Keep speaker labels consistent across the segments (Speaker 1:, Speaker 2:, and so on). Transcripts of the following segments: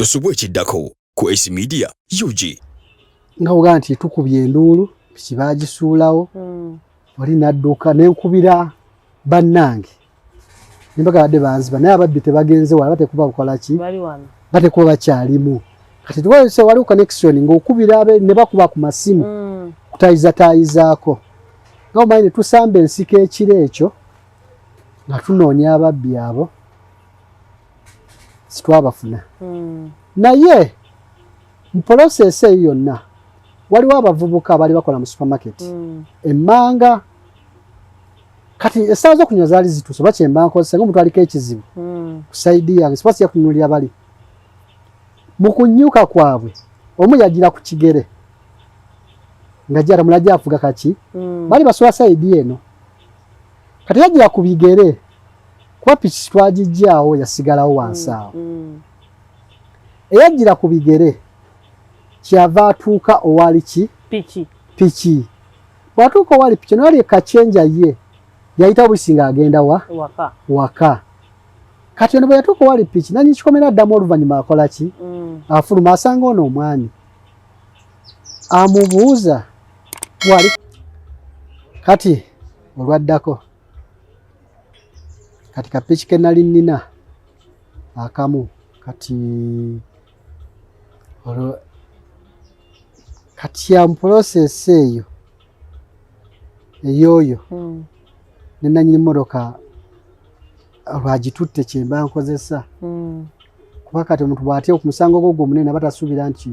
Speaker 1: Tosubwa ekiddako ku Ace Media UG.
Speaker 2: Nga ogaa nti tukubye enduulu, piki baagisuulawo. Oli nadduka, nenkubira bannange nembaga badde banziba, naye ababbi tebagenze wala, batekuba bukola ki, batekuba bakyalimu. Kati tuwese waliwo connection ng'okubira ne bakuba ku masimu kutayizatayizaako, nga omanyi ne tusamba ensiko ekiro ekyo nga tunoonya ababbi abo, sitwabafuna. Naye mu process eyo yonna waliwo abavubuka abaali bakola mu supermarket emmanga. Kati essaawa z'okunywa zaali zituuse, oba kyemba nkozesa nga omuntu aliko ekizibu ku side yange siba sijja kutunuulira bali mu kunyuka kwabwe. Omu yagira ku kigere nga jjata mulajja afuga kaki. Bali basula side eno. Kati yagira ku bigere kuba piki twagijjaawo, yasigalawo wansi awo. Eyajjira ku bigere kyava atuuka owali ki?
Speaker 3: Piki.
Speaker 2: Piki. Bw'atuuka owali piki nowali ekachenja, ye yayitawo buyisi ng'agenda wa?
Speaker 3: Waka.
Speaker 2: Waka. Kati ono bwe yatuuka owali piki, nanyi kikomera addamu oluvannyuma akola ki? Afuluma, asanga ono omwami, amubuuza wali. Kati olwaddako kati kapiki ke nali nnina akamu, kati olwo kati ya process eyo ey'oyo ne nanyini mmotoka lwagitutte kyemba nkozesa, kuba kati omuntu bw'atya ku musango gwo gwo omunene aba tasuubira nti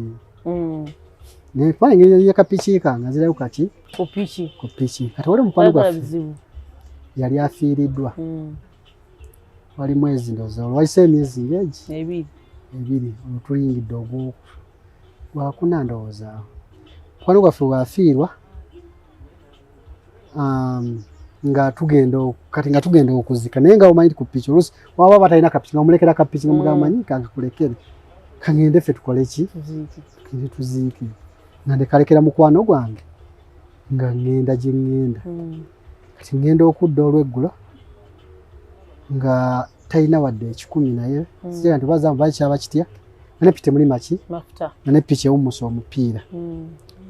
Speaker 2: naye kuba engeri yakapiki kange nzirayo kaki?
Speaker 3: Ku piki.
Speaker 2: Ku piki. Kati wali omukwano
Speaker 3: Twagala
Speaker 2: gwaffe
Speaker 3: bizibu.
Speaker 2: yali afiiriddwa. Wali mwezi, ndowooza olwayise emyezi ng'egi
Speaker 3: 2.
Speaker 2: 2, olwo tulingidde ogwo gwakuna ndowooza. Mukwano gwaffe bw'afiirwa, nga tugenda kati nga tugenda okuzika, naye nga omanyi ku piki oluusi waba batalina kapiki, nga omulekera kapiki nga mugamba, "Manyi kankakulekere, kangende ffe tukole ki?"
Speaker 3: Tuziike.
Speaker 2: Tugende tuziike. Nga ndekalekera mukwano gwange nga ŋŋenda gye ŋŋenda. Kati ŋŋenda okudda olweggulo nga talina wadde 100, naye sira nti bazamu bakyaba kitya nga ne piki temuli maki?
Speaker 3: Mafuta.
Speaker 2: Nga ne piki ewummusa omupiira.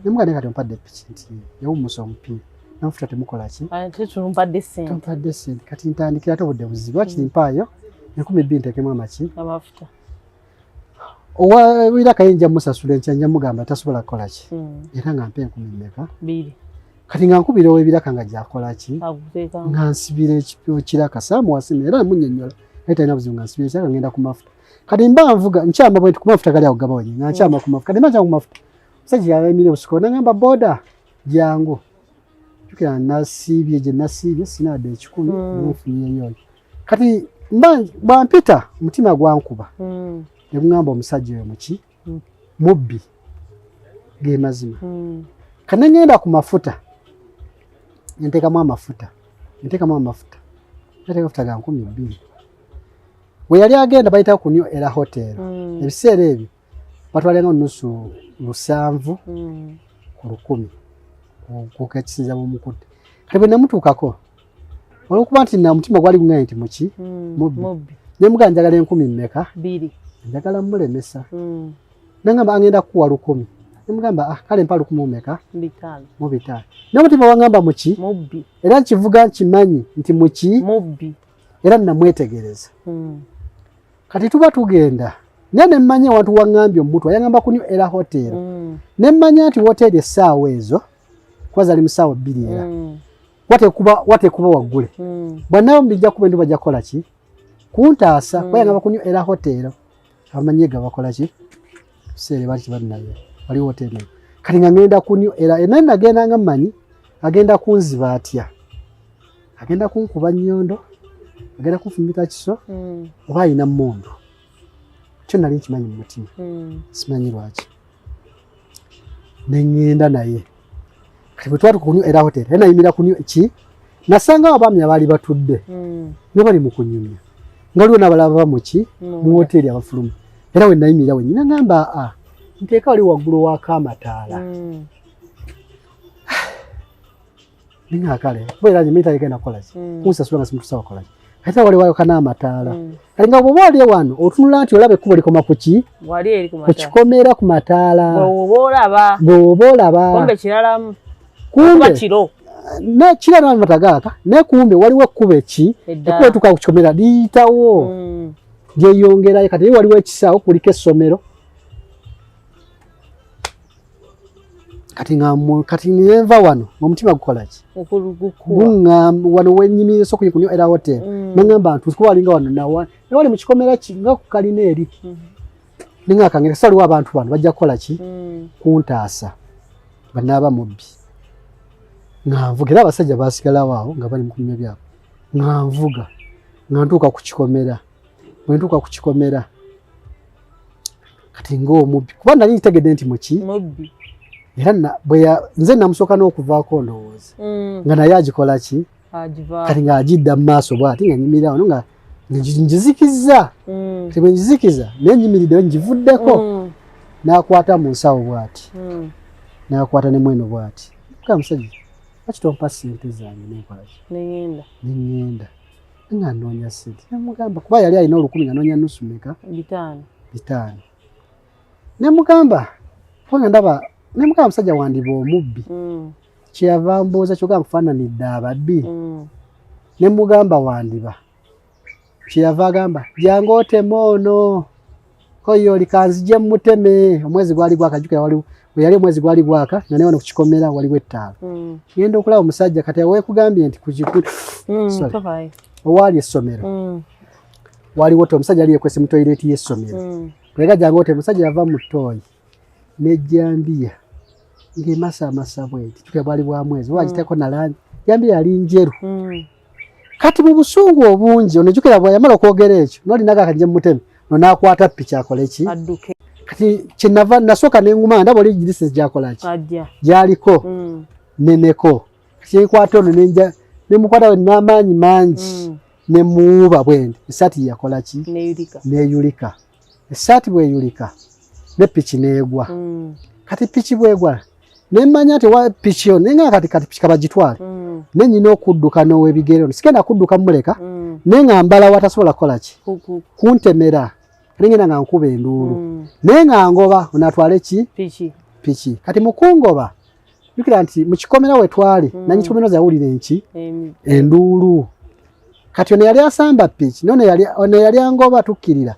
Speaker 2: Nemugaa naye kati ompadde piki nti ewummusa omupiira, n'amafuta temukola ki?
Speaker 3: Ate tumpadde sente.
Speaker 2: Tompadde sente, kati ntandikira ate obudde buzibu, wakiri mpaayo 2000 nteekemu amaki?
Speaker 3: Amafuta.
Speaker 2: Owawira kayinja musasula enkya, nja mugamba tasobola kukola ki? Era nga mpa enkumi mmeka?
Speaker 3: 2.
Speaker 2: Kati nga nkubira ow'ebiraka nga gyakola ki?
Speaker 3: Aguteekamu.
Speaker 2: Nga nsibira ekiraka saamuwasime era namunyonnyola naye talina buzibu, nga nsibira ekiraka ngenda ku mafuta. Kati mba nvuga nkyama bwe nti ku mafuta gali awo gaba wenye, nga nkyama ku mafuta. Kati mba nkyama ku mafuta, omusajja yayimira obusiko nagamba, "Boda jangu." Jjukira nasiibye gye nasiibye sina wadde 100. Nfunyeyo oyo. Kati mba bwampita omutima gwankuba ne guŋŋamba omusajja oyo muki? Mubbi, ge mazima. Kati ne ŋŋenda ku mafuta, nteekamu amafuta, nteekamu amafuta, nteeka amafuta ga 2000. We yali agenda bayita ku New Era Hotel. Ebiseera ebyo batwalenga nusu 7 ku 100 kukekisinza bumukutte. Kati bwe namutuukako, olwokuba nti na mutima gwali guŋŋambye nti muki? Mubbi.
Speaker 3: Mubbi.
Speaker 2: Ne mugamba, "Njagala enkumi mmeka?"
Speaker 3: 2.
Speaker 2: Njagala mulemesa. Nangamba agenda kukuwa 1000. Nemugamba, "Ah, kale mpa 1000 meka?"
Speaker 3: 500.
Speaker 2: Mu 500. N'omutima wangamba muki?
Speaker 3: Mubbi.
Speaker 2: Era nkivuga nkimanyi nti muki?
Speaker 3: Mubbi.
Speaker 2: Era namwetegereza. Kati tuba tugenda naye nemmanya ewantu waŋŋambye omutwa yaŋŋamba ku New Era Hotel. Nemmanya nti woteeri essaawa ezo kuba zali mu ssaawa 2 era wateekuba waggule. Bwanaabo mbijja kuba endu bajja kukola ki? Kuntaasa. Kuba yaŋŋamba ku New Era Hotel, abamanyi ga bakola ki biseera baali tebalinayo wali woteeri eyo. Kati nga ŋŋenda ku New Era, naye nagenda nga mmanyi agenda kunziba atya, agenda kunkuba nnyondo, agenda kunfumita kiso oba alina mmundu. Kyo nali nkimanyi mu mutima. Simanyi lwaki ne ŋŋenda naye. Kati bwe twatuka ku New Era Hotel, era nayimira ku New ki, nasangawo abaami abaali batudde nga bali mu kunyumya, nga waliwo n'abalala baba muki? Mu woteeri abafuluma. Era we nayimirira wennyini nagamba, "Aa, nteeka wali waggulu waako amataala." Ninga kale kuba era nyimitali genda kukola ki? Kunsasula nga simutusa wakola ki? Ate wali wayokana n'amataala. Kati nga bw'oba oli wano otunula nti olaba ekkubo likoma ku ki?
Speaker 3: Wali eri ku
Speaker 2: Ku
Speaker 3: mataala.
Speaker 2: kikomera ku mataala.
Speaker 3: Bw'oba olaba.
Speaker 2: Bw'oba olaba.
Speaker 3: Kumbe kiralamu.
Speaker 2: Kumbe.
Speaker 3: Kuba kiro.
Speaker 2: Ne kira n'amata gaaka ne kumbe waliwo ekkubo eki?
Speaker 3: Eddala.
Speaker 2: Ekkubo etuuka ku kikomera liyitawo. Lyeyongerayo kati waliwo ekisaawe kuliko essomero. Kati nga kati nenva wano omutima gukola ki? Guŋŋamba wano wennyimiridde so ku New Era Hotel. Naŋŋamba nti kuba walinga wano nawa ne wali mu kikomera ki nga ku kalina eri. Ninga kangere sali waliwo abantu bano bajja kukola ki? Kuntaasa banaaba mubbi. Nga nvuga era abasajja baasigalawo awo nga bali mu kunyumya byabwe. Nga nvuga nga ntuuka ku kikomera. Bwe ntuuka ku kikomera kati ng'omubbi kuba nali ntegedde nti muki?
Speaker 3: Mubbi.
Speaker 2: Era nze namusooka n'okuvaako ndowooza. Nga naye agikola ki? Kati ng'agidda mu maaso bw'ati nga nyimirira wano nga ngizikizza. Kati bwe ngizikiza naye nyimiriddeyo ngivuddeko. N'akwata mu nsawo bw'ati. N'akwata ne mweno bw'ati. Nga musajja, lwaki tompa ssente zange nenkola ki?
Speaker 3: Ne ŋŋenda.
Speaker 2: Ne ŋŋenda. Nga nnoonya ssente. Ne mugamba kuba yali alina 1000 nga nnoonya nusu mmeka?
Speaker 3: 5.
Speaker 2: 5. Ne mugamba kubanga ndaba ne mugamba musajja wandiba omubbi. Kyeyava mbuuza kyokka nkufaananidde ababbi. Ne mugamba wandiba. Kyeyava agamba jangu oteme ono. Ko ye oli kanzije mmuteme. Omwezi gwali gwaka jjukira waliwo bwe yali omwezi gwali gwaka nga ne wano ku kikomera waliwo ettaala. Ngenda okulaba omusajja kati weekugambye nti ku
Speaker 3: Sorry.
Speaker 2: Owaali essomero. Waliwo te omusajja yali yeekwese mu toyireeti y'essomero. Twega jangu ote omusajja yava mu ttooyi n'ejjambiya ng'emasaamasa bw'eti. Jjukira bwali bwa mwezi oba agiteekako na langi. Ejjambiya yali njeru. Kati mu busungu obungi ono jjukira bwe yamala okwogera ekyo n'olina kanje mmuteme ono n'akwata piki akole ki?
Speaker 3: Adduke.
Speaker 2: Kati kye nava nasooka ne nguma ndaba oli distance gy'akola ki?
Speaker 3: Ajja.
Speaker 2: Gy'aliko. Neneko. Kati nkwata ono ne nja ne mukwata we n'amaanyi mangi. Ne muwuuba bwe nti essaati yakola ki?
Speaker 3: Neeyulika.
Speaker 2: Neeyulika. Essaati bw'eyulika ne piki n'egwa. Kati piki bw'egwa ne mmanya nti wa piki ono naye nga kati piki kabagitwale. Ne nnyina okudduka n'ow'ebigere ono. Sigenda kudduka mmuleka. Naye nga mbala watasobola kukola ki? Kuntemera. Kati ngenda nga nkuba enduulu. Naye nga ngoba ono atwale ki?
Speaker 3: Piki.
Speaker 2: Piki. Kati mu kungoba jjukira nti mu kikomera we twali nanyi kikomera yawulira enki? Enduulu. Kati ono yali asamba piki n'ono ono yali angoba tukkirira.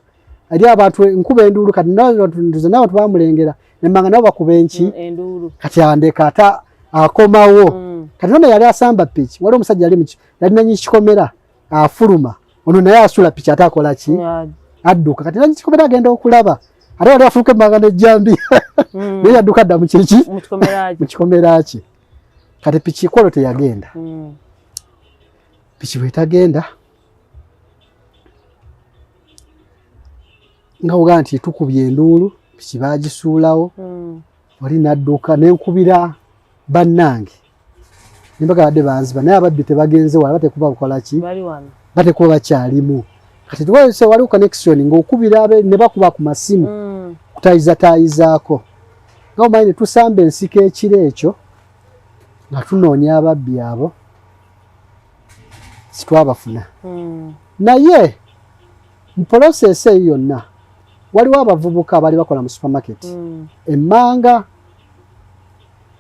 Speaker 2: Eri abantu nkuba enduulu kati n'abantu bamulengera nemmanga nabo bakuba enki?
Speaker 3: Enduulu.
Speaker 2: Kati andeka ata akomawo. Kati n'ono yali asamba piki waliwo omusajja yali nanyi kikomera afuluma ono naye asula piki ate akola ki? Adduka. Kati nanyi kikomera agenda okulaba ate wali afuuka emmanga n'ejjambiya. Naye yadduka dda mu kiki?
Speaker 3: Mu kikomera kye.
Speaker 2: Mu kikomera kye. Kati piki kwolwo teyagenda. Piki bw'etagenda nga bw'ogamba nti tukubye enduulu piki baagisuulawo. Wali n'adduka ne nkubira bannange. Ne mbaga badde banziba naye ababbi tebagenze wala batekuba bukola ki?
Speaker 3: Bali wano.
Speaker 2: Batekuba bakyalimu. Kati tuwalese waliwo connection ng'okubira abe ne bakuba ku masimu. Kutaayizataayizaako. Nga omanyi ne tusamba ensiko ekiro ekyo nga tunoonya ababbi abo sitwabafuna. Naye mu process eyo yonna waliwo abavubuka abaali bakola mu supermarket. Emmanga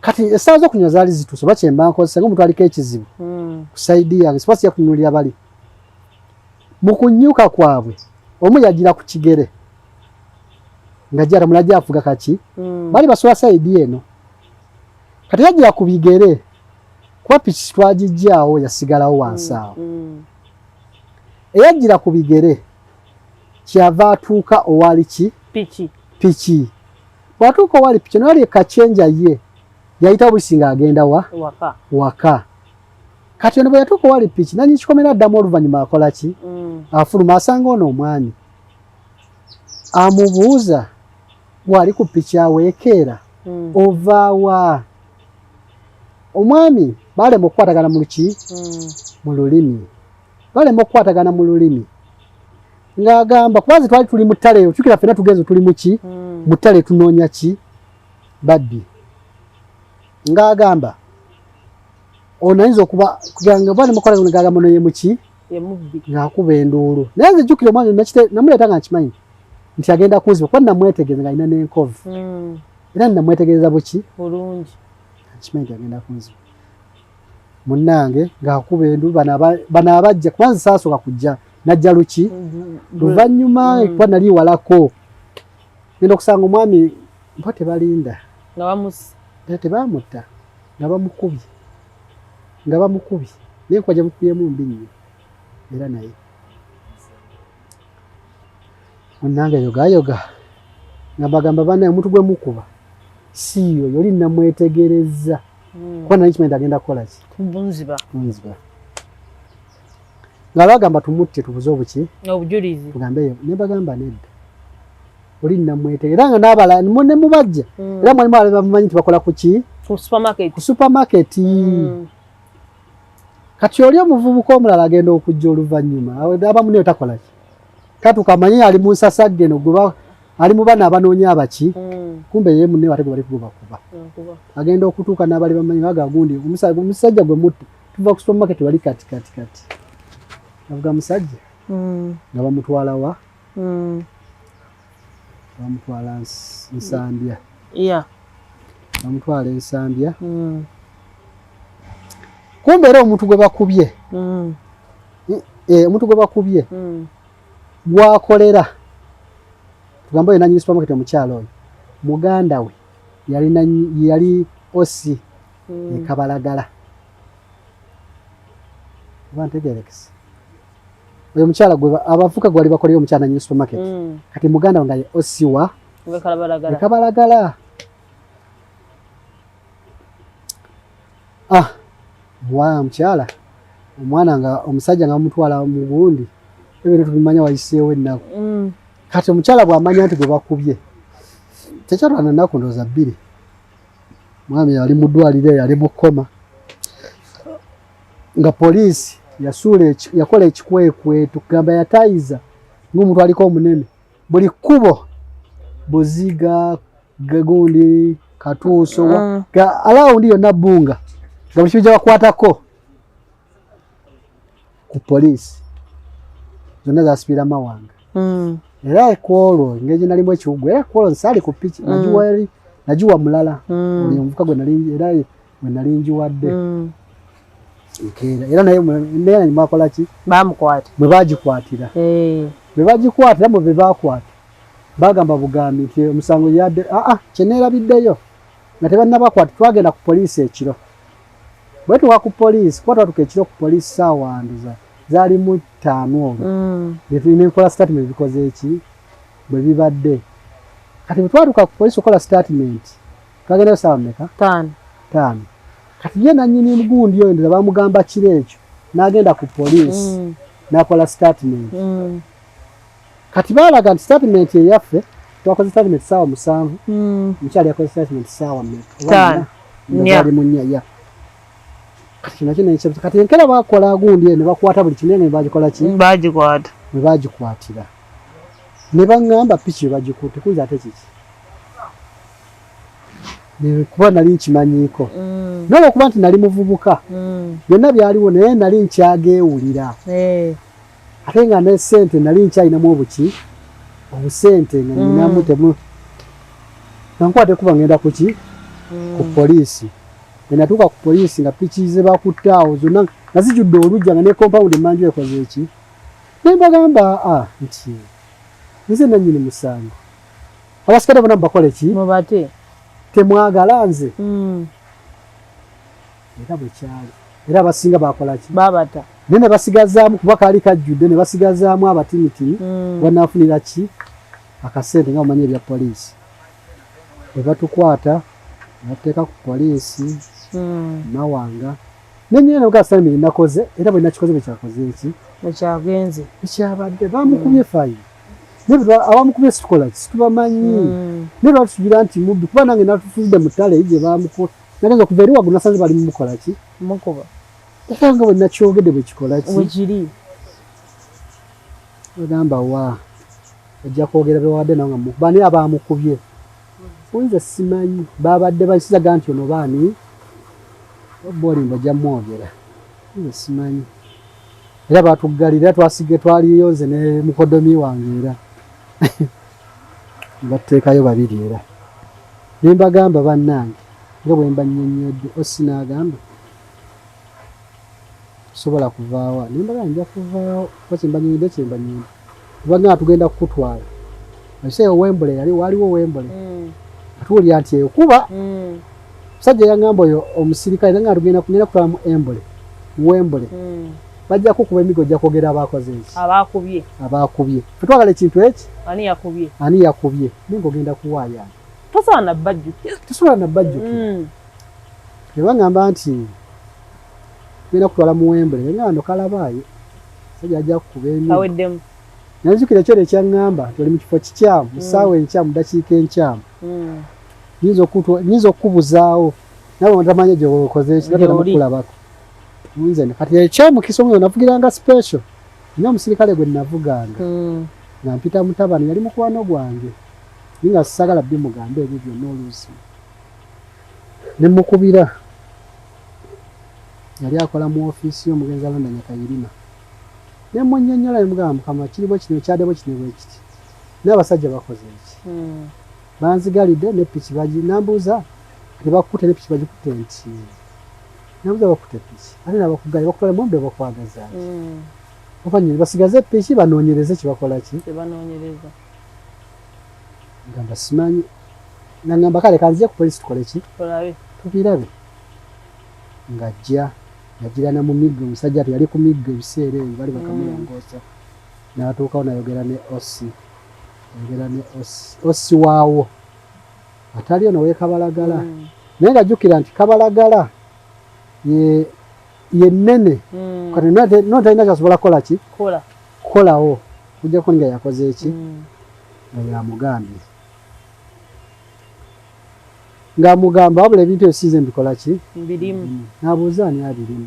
Speaker 2: kati essaawa z'okunywa zaali zituuse oba kyemba nkozesa ng'omuntu aliko ekizibu. Ku sayidi yange siba sijja kutunuulira bali. Mu kunnyuka kwabwe omu yagira ku kigere nga gy'ata mulala gy'afuga kaki. Baali basula sayidi eno. Kati yagira ku bigere kuba piki twagiggyaawo yasigalawo wansi awo. Eyajjira ku bigere kyava atuuka owaali ki?
Speaker 3: Piki.
Speaker 2: Piki. Bw'atuuka owaali piki naye kacenja ye yayitawo buyisi ng'agenda wa?
Speaker 3: Waka.
Speaker 2: Waka. Kati ono bwe yatuuka owaali piki nannyini kikomera addamu oluvannyuma akola ki? Afuluma asanga ono omwami. Amubuuza wali ku piki aweekeera ovaawa? Omwami baalema okukwatagana mu luki? Mu lulimi. Baalema okukwatagana mu lulimi. Ng'agamba kuba nze twali tuli mu ttale, okyukira ffenna tugenze tuli mu ki? Mu ttale tunoonya ki? Babbi. Ng'agamba ono ayinza okuba kugira nga bali mukola ng'agamba ono ye mu ki? Ng'akuba enduulu. Naye nze jjukira omwami namuleeta nga nkimanyi nti agenda kunziba kuba namwetegereza ng'alina n'enkovu. Era namwetegereza buki?
Speaker 3: Bulungi.
Speaker 2: Nkimanyi nti agenda kunziba. Munnange ng'akuba enduulu bano abajja kuba nze saasooka kujja najja luki luvannyuma kuba nali walako. Ngenda okusanga omwami mpo tebalinda.
Speaker 3: Nga bamusse.
Speaker 2: Tebamutta nga bamukubye. Nga bamukubye. Naye enkuba gye mukubyemu mbi nnyo. Era naye. Munnange yogayoga. Nga bagamba bannaye omuntu gwe mukuba si oyo oli namwetegereza. Kuba nali nkimanyi nti agenda kukola ki?
Speaker 3: Kunziba.
Speaker 2: Kunziba. Nga bagamba tumutte tubuze obuki?
Speaker 3: Obujulizi.
Speaker 2: Tugambe ne bagamba nedda. Oli namwetegereza. Era nga n'abalala ne mubajja. Era mwalimu abalala bamumanyi nti bakola ku ki?
Speaker 3: Ku supermarket.
Speaker 2: Ku supermarket. Kati oli omuvubuka omulala agenda okujja oluvannyuma abamu naye takola ki? Katuuka amanyi ali mu nsasagge eno gwe ali mu bano abanoonya abaki. Kumbe ye munne ate gwe bali kubakuba. Agenda okutuuka n'abali bamanyi nga gundi omusajja gwe mutta tuva ku supermarket bali kati kati kati. Avuga musajja nga bamutwala wa? Bamutwala Nsambya. Bamutwala Ensambya. Kumbe era omuntu gwe bakubye. Omuntu gwe bakubye gwakolera. Tugamba oyo nannyini supermarket omukyala oyo. Muganda we yali OC e Kabalagala. Oba ntegeerekese. Oyo omukyala gwe abavuka gwali bakolera omukyala nannyini supermarket. Kati muganda we nga ye OC wa
Speaker 3: e
Speaker 2: Kabalagala. Ah, mukyala omwana nga omusajja nga bamutwala mu gundi ebyo tubimanya wayiseewo ennaku. Kati omukyala bw'amanya nti gwe bakubye tekyatwala nnaku ndowooza bbiri, mwami yali mu ddwaliro eyo ali mu kkoma nga poliisi yasuula yakola ekikwekweto kugamba yatayiza ng'omuntu aliko omunene buli kkubo Buziga gundi Katuuso alawundi yonna Bbunga nga buli kibi bakwatako ku poliisi zonna zasibira Mawanga. Era kwolwo engeri gye nalimu ekiwugwe era kwolwo nsaali ku piki nagiwa mulala oli omuvuka gwe nali era gwe nali ngiwadde nkeera era naye naye mwakola ki?
Speaker 3: Baamukwata.
Speaker 2: Bwe baagikwatira. Bwe bagikwatira mwe be baakwata bagamba bugambi nti omusango yadde kye neerabiddeyo nga tebannabakwata twagenda ku poliisi ekiro. Bwe tutuuka ku poliisi kuba twatuuka ekiro ku poliisi ssaawa ndoza zaali mu ttaano olwo. Ne nkola statement bikoze eki bwe bibadde. Kati bwe twatuuka ku poliisi okukola statement twagendayo ssaawa mmeka? Ttaano. Kati ye nannyini gundi oyo ndoza baamugamba kiro ekyo n'agenda ku poliisi n'akola statement. Kati baalaga nti statement eyaffe twakoze statement ssaawa 7, omukyala yakoze statement ssaawa mmeka? Zaali mu nnya ya. Kati kino kino ekyo kati enkera bakola gundi eno ne bakwata buli kimu ne bagikola ki?
Speaker 3: Bagikwata.
Speaker 2: Ne bagikwatira. Ne baŋŋamba piki bagikutte kunze ate kiki? Kuba nali nkimanyiiko. N'olwokuba nti nali muvubuka. Byonna byaliwo naye nali nkyageewulira. Ate nga ne ssente nali nkyalinamu obuki obusente nga nninamu temu nga nkwata ekkubo ngenda ku ki? Ku poliisi. Bwe natuuka ku poliisi nga piki ze bakutte awo zonna nga zijjudde oluggya nga ne compound emmanju ekoze ki? Ne mbagamba nti nze nannyini musango. Abasikadde bonna mubakole ki?
Speaker 3: Mubate.
Speaker 2: Temwagala nze. Era bwe kyali. Era abasinga baakola ki?
Speaker 3: Baabata.
Speaker 2: Naye ne basigazaamu kuba kaali kajjudde ne basigazaamu abatinitini banaafunira ki akasente nga bamanyi ebya poliisi. Bwe batukwata ne batuteeka ku poliisi Mawanga. Ne nnyina ne bagamba nakoze era bwe nakikoze bwe kyakoze eki?
Speaker 3: Bwe kyagenze.
Speaker 2: Bwe kyabadde baamukubye fayini. Naye abamukubye situkola ki? Situbamanyi. Naye lwaki tugira nti mubbi kuba nange natufudde mu ttale eri gye baamukuba. Nagenze okuva eri waggulu nasanze bali mumukola ki?
Speaker 3: Mukuba.
Speaker 2: Era nga bwe nakyogedde bwe kikola ki?
Speaker 3: Bwe kiri.
Speaker 2: Bagamba wa ojja kwogera bye wawadde nawe nga mukuba naye abaamukubye. Nze simanyi babadde bakisizaga nti ono baani oba olimba ojja mwogera. Nze simanyi. Era batuggalira, twasige twaliyo nze ne mukodomi wange, era batuteekayo babiri. Era ne mbagamba, bannange, nga bwe mba nnyonnyodde, osi n'agamba sobola kuvaawa. Ne mbagamba nja kuvaawo kuba kyemba nnyonnyodde, kyemba nnyonnyodde. Tubagamba tugenda kukutwala ekiseera Wembley, yali waliwo Wembley. Atuwulira nti ekuba musajja yaŋŋamba, oyo omusirikale nanga tugenda kugenda kutwala mu Wembley, Wembley bajja kukuba emigo, ojja kwogera abakoze eki?
Speaker 3: Abakubye.
Speaker 2: Abakubye. Fe twagala ekintu eki?
Speaker 3: Ani yakubye?
Speaker 2: Ani yakubye? Naye ng'ogenda kuwaayo ani?
Speaker 3: Tosobola nabajjukira.
Speaker 2: Tosobola nabajjukira. Ne baŋŋamba nti tugenda kutwala mu Wembley, nga no kalabaayo sajja ajja kukuba emigo.
Speaker 3: Kaweddemu.
Speaker 2: Nanzijukira ekyo ekyaŋŋamba nti oli mu kifo kikyamu, mu ssaawa enkyamu, mu ddakiika enkyamu. Nyinza okukubuzaawo nawe otamanya gyokoze eki.
Speaker 3: Gy'oli.
Speaker 2: Nakulabako nze kati ekyomukisa omuno navugiranga special nina omusirikale gwe navuganga nga mpita mutabani, yali mukwano gwange, naye nga sisagala bimugamba ebyo byonna. Oluusi ne mukubira, yali akola mu ofiisi y'omugenzi Alonda Nyakayirima, ne munnyonnyola, ne mugamba, mukama kiri bwe kino, kyadde bwe kino bwe kiti, naye abasajja bakoze eki? Banzigalidde ne piki bagi. Nambuuza tebakutte ne piki bagikutte? Nti nambuuza bakutte piki ate nabakugaye bakutwala mu bakwagaza ki? Oba basigaze piki banoonyereze kibakola ki?
Speaker 3: Tebanoonyereza.
Speaker 2: Ngamba simanyi, nangamba kale kanzije ku polisi tukole ki?
Speaker 3: Tulabe.
Speaker 2: Tubirabe. Ng'ajja yagirana mu miggo, omusajja ati yali ku miggo ebiseera ebyo bali bakamulongoosa. N'atuukawo nayogera ne OC, ayogera ne OC, OC waawo atali ono w'e Kabalagala. Naye nga jjukira nti Kabalagala ye ye nnene. Kati no talina kyasobola kukola ki?
Speaker 3: Kola.
Speaker 2: Kukolawo kujjako nga yakoze eki? Nga yamugambye, ng'amugamba wabula ebintu ebyo sinze mbikola ki?
Speaker 3: Mbirimu.
Speaker 2: N'abuuza ani abirimu.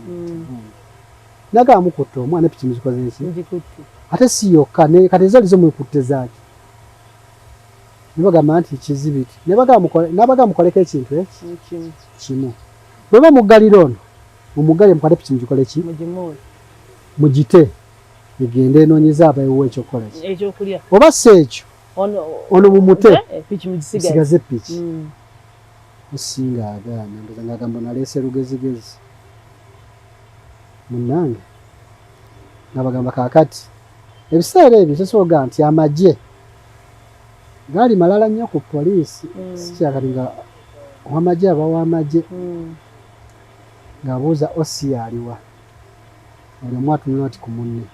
Speaker 2: Nagamba mukutte omwana, epiki muzikoze eki?
Speaker 3: Ngikutte.
Speaker 2: Ate si yokka ne kati ezo lizo mwekutte zaaki? Ne bagamba nti kizibiti. Ne bagamba n'abagamba mukoleko ekintu eki?
Speaker 3: Kimu.
Speaker 2: Kimu. Bwe bamuggalira ono, mumuggalire, mukwate piki mugikole ki?
Speaker 3: Mugimuwe.
Speaker 2: Mugite egende enoonyeze abayiwa ekyokukola ki?
Speaker 3: Ekyokulya.
Speaker 2: Oba si ekyo,
Speaker 3: ono
Speaker 2: ono mumute.
Speaker 3: Piki mugisigaze.
Speaker 2: Musigaze piki. Osinga agaana, ndoza ng'agamba naleese lugezigezi munnange, nga bagamba kaakati ebiseera ebyo kyesobola nti amagye gaali malala nnyo ku poliisi. Sikyakati nga owamagye aba w'amagye. Ng'abuuza OC aliwa? Buli omu atunula ati ku munne.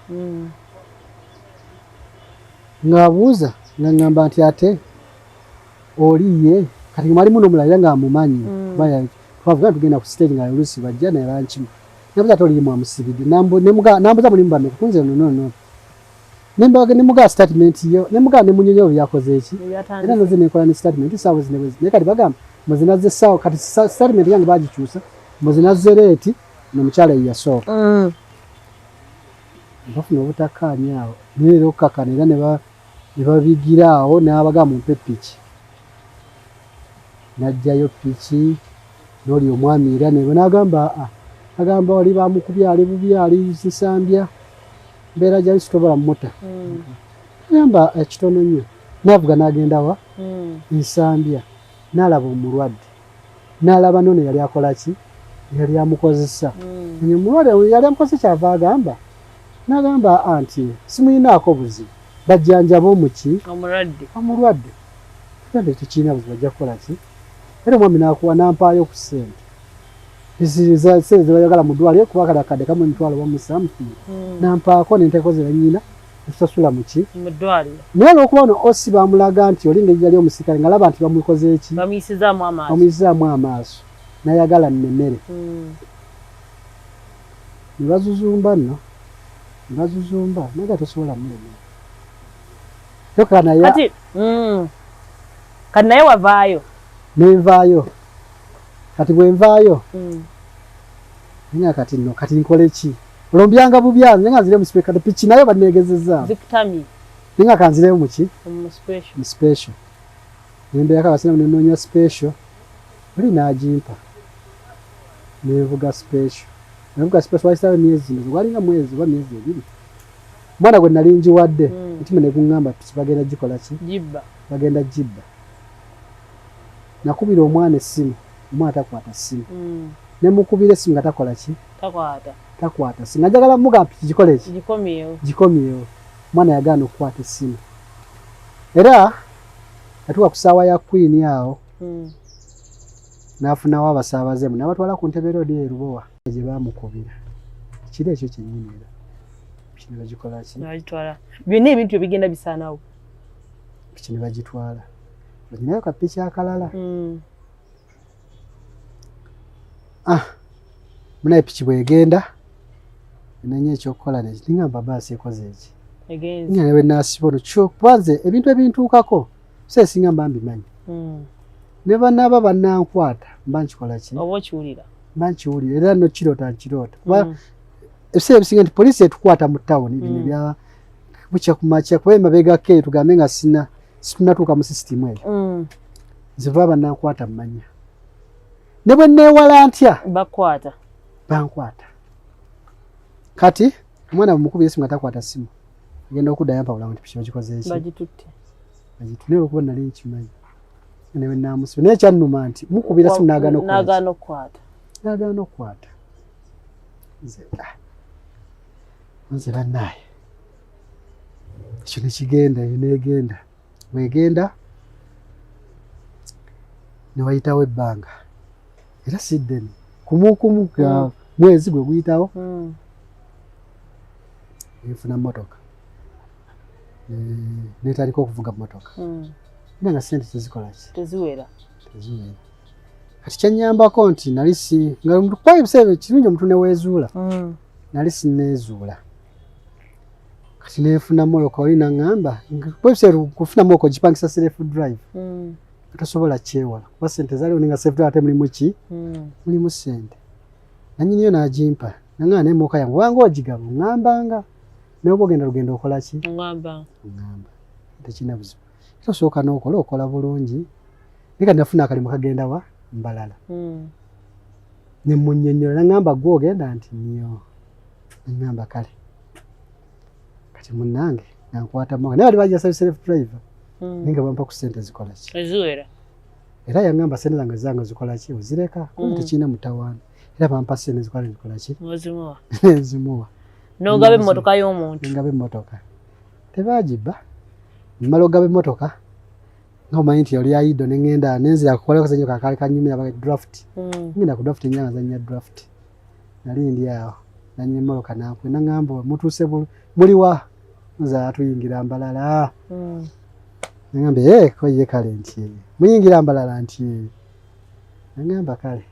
Speaker 2: Ng'abuuza nga ŋŋamba nti ate oli ye kati mwalimu n'omulala era ng'amumanyi. Kuba twavuga tugenda ku stage nga oluusi bajja naye bankima. Nabuuza ate oli mwamusibidde? Nambuuza mulimu bameka? Kunze no no no nemugaa statement yo, nemugaa nemunyonyola bwe byakoze eki era noze nenkola ne statement saawa zino bwezi. Naye kati bagamba muzinazze essaawa kati statement yange bagikyusa, muzinazze late nomukyala ye yasooka. Bafuna obutakkaanya awo, naye era okukakana era ne babigira awo, n'abagamba mumpe piki, n'aggyayo piki n'oli omwami era ne n'agamba aa agamba oli bamukubye, ali bubi, ali Nsambya, mbeera gyali sitobola muta. Agamba ekitono nnyo n'avuga n'agenda wa? Nsambya. N'alaba omulwadde, n'alaba nono yali akola ki, yali amukozesa. Omulwadde yali amukozesa kyava agamba n'agamba nti simuyinaako buzibu, bajjanjaba omuki?
Speaker 3: Omulwadde.
Speaker 2: Omulwadde. Tugamba ekyo tekirina buzibu, ajja kukola ki? Era omwami n'akuwa n'ampaayo ku ssente sente zebayagala mu ddwaliro, kuba kali akadde kamu emitwalo bamu something. Nampaako nentekozera nnyina netusasula muki?
Speaker 3: Mu ddwaliro.
Speaker 2: Naye olwokuba ono OC bamulaga nti oli ngeri yali omusirikale, ng'alaba nti bamukoze eki?
Speaker 3: Bamuyisizaamu amaaso.
Speaker 2: Bamuyisizaamu amaaso, n'ayagala nnemere. Ne bazuzumba nno, ne bazuzumba, naye nga tosobola mulemera kyokka naye.
Speaker 3: Kati kati naye wavaayo?
Speaker 2: Nenvaayo. Kati bwe nvaayo, nga kati nno kati nkole ki? Olwo mbyanga bubyanze nga nzire mu special, kati piki nayo banneegezezaamu.
Speaker 3: Zikutamye.
Speaker 2: Naye nga kanzireyo mu ki?
Speaker 3: Mu special.
Speaker 2: Mu special. Nembeerako akaseera, nenoonya special, oli n'agimpa, nenvuga special. Navuga space wayisawo emyezi ndowooza gwalinga mwezi oba myezi 2. Omwana gwe nali njiwadde omutima ne guŋŋamba piki bagenda gikola ki?
Speaker 3: Gibba.
Speaker 2: Bagenda gibba. Nakubira omwana essimu, omwana takwata ssimu. Ne mukubira essimu nga takola ki?
Speaker 3: Takwata.
Speaker 2: Takwata ssimu. Nga njagala mugamba piki gikole ki?
Speaker 3: Gikomyewo.
Speaker 2: Gikomyewo. Omwana yagaana okukwata essimu. Era yatuuka ku ssaawa ya Queen awo. N'afunawo abasaabaze mu n'abatwala ku Ntebe Road e Lubowa gye baamukubira. Kiro ekyo kyennyini era. Piki ne bagikola ki?
Speaker 3: Ne bagitwala. Byonna ebintu ebigenda bisaanawo.
Speaker 2: Piki ne bagitwala. Baginayo ka piki akalala. Ah, munaye piki bw'egenda nenya ekyokukola ne ngamba baasi ekoze eki.
Speaker 3: Egenze.
Speaker 2: Nga ne bwe naasiba olwo kyo kuba nze ebintu ebintuukako so esinga mba mbimanyi. Ne banaaba bannankwata mba nkikola ki?
Speaker 3: Oba okiwulira.
Speaker 2: Mba nkiwulira era nokiroota nkiroota. Kuba ebiseera ebisinga nti poliisi etukwata mu tawuni bino ebya bukya ku makya kuba emabegako eyo tugambe nga sina situnatuuka mu sisitimu eyo. Nze baba bannankwata mmanya. Ne bwe neewala ntya?
Speaker 3: Bakwata.
Speaker 2: Bankwata. Kati omwana bw'omukubira essimu nga takwata ssimu agenda okuddayo ampabula nti piki bagikoze eki?
Speaker 3: Bagitutte.
Speaker 2: Bagitutte naye olw'okuba nali nkimanyi. Ne bwe naamusiba naye kyannuma nti mukubira ssimu n'agaana okukwata.
Speaker 3: N'agaana okukwata.
Speaker 2: N'agaana okukwata. Nze nze bannaaye. Ekyo ne kigenda eyo n'egenda. Bw'egenda ne wayitawo ebbanga. Era si ddene. Kumukumu mwezi gwe guyitawo. Nfuna mmotoka. Neetandika okuvuga mmotoka. Naye nga ssente tezikola ki?
Speaker 3: Teziwera.
Speaker 2: Teziwera. Kati kyannyambako nti nali si nga kuba ebiseera kirungi omuntu ne weezuula. Nali sinneezuula. Kati nenfuna mmotoka oli n'aŋŋamba kuba ebiseera kufuna mmotoka ogipangisa self drive. Tosobola kyewala kuba ssente zaaliwo naye nga self drive ate mulimu ki? Mulimu ssente. Nannyini yo n'agimpa n'aŋŋamba naye emmotoka yange obanga ogigaba oŋŋambanga naye oba ogenda lugendo okola ki?
Speaker 3: Oŋŋamba.
Speaker 2: Oŋŋamba. Tekirina buzibu. Era osooka n'okola okola bulungi. Naye kati nafuna akalimu kagenda wa? Mbalala. Ne mmunnyonnyola n'aŋŋamba ggwe ogenda nti nnyo. N'aŋŋamba kale. Kati munnange nga nkwata mmotoka naye bali bagiya self driver. Naye nga bampa ku ssente zikola ki?
Speaker 3: Eziwera.
Speaker 2: Era yaŋŋamba ssente zange zange zikola ki? Ozireka kuba tekirina mutawaana. Era bampa ssente zikola zikola ki?
Speaker 3: Ozimuwa.
Speaker 2: Nzimuwa.
Speaker 3: N'ogaba emmotoka y'omuntu.
Speaker 2: Ngaba emmotoka. Tebaagibba. Mmala okugaba emmotoka nga omanyi nti oli ayido ne ŋŋenda ne nzira kukola akazannyo kaali kanyumira ba draft. Ŋŋenda ku draft nnya nga nzannya draft. Nali ndi awo nannyini emmotoka n'ankuba n'aŋŋamba mutuuse muli wa? Nze atuyingira Mbalala. N'aŋŋamba ko ye kale nti muyingira Mbalala nti N'aŋŋamba kale.